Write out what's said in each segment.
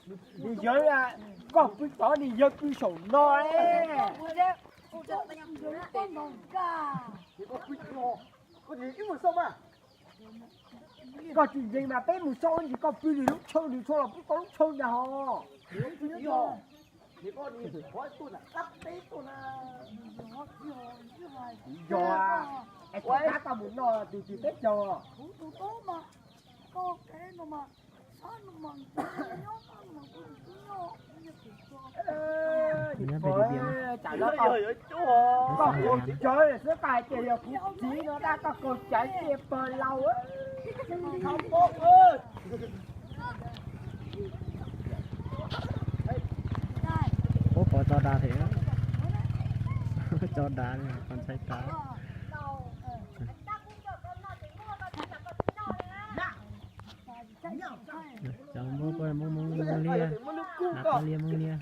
Nws yawg, koj pw tod nws yawg pw saum no. Koj tsis ntseeg mas peb mus xauj ntsis koj pw nws lub chaw nws txhua los pub koj lub chaw ntag hos. Yog, es thaum koj mus noj tus twg teb chaws? Nyob pem tim tias koj kaus cawv xwb, koj hais tias yog kuv txiv no tab koj kaus cawv tiag pawg laus. Ub, pov tso dag thiab. Tso dag, pov ntshai dag. Cov Hmoob, Hmoob, Hmoob liab, Hmoob liab, Hmoob liab.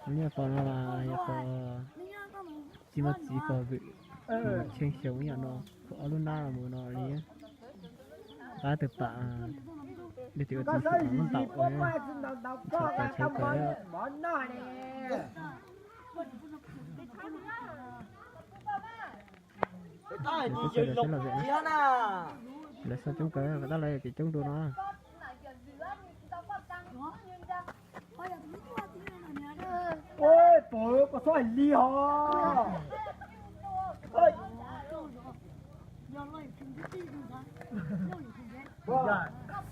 Liab pog no mas yog pog tsis muaj txiv pog vwm, tsheej xyoo ib yam no, pom ob lub nab mus no li. Qab tawg pam, dej tim ua txiv xwm mus ntaum, txhom tau tsheb kawg. Lawv xauj coob kawg, tab lawv tsis coob dua no. Pog, koj txhob hais li hos.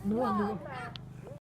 Nuv, nuv.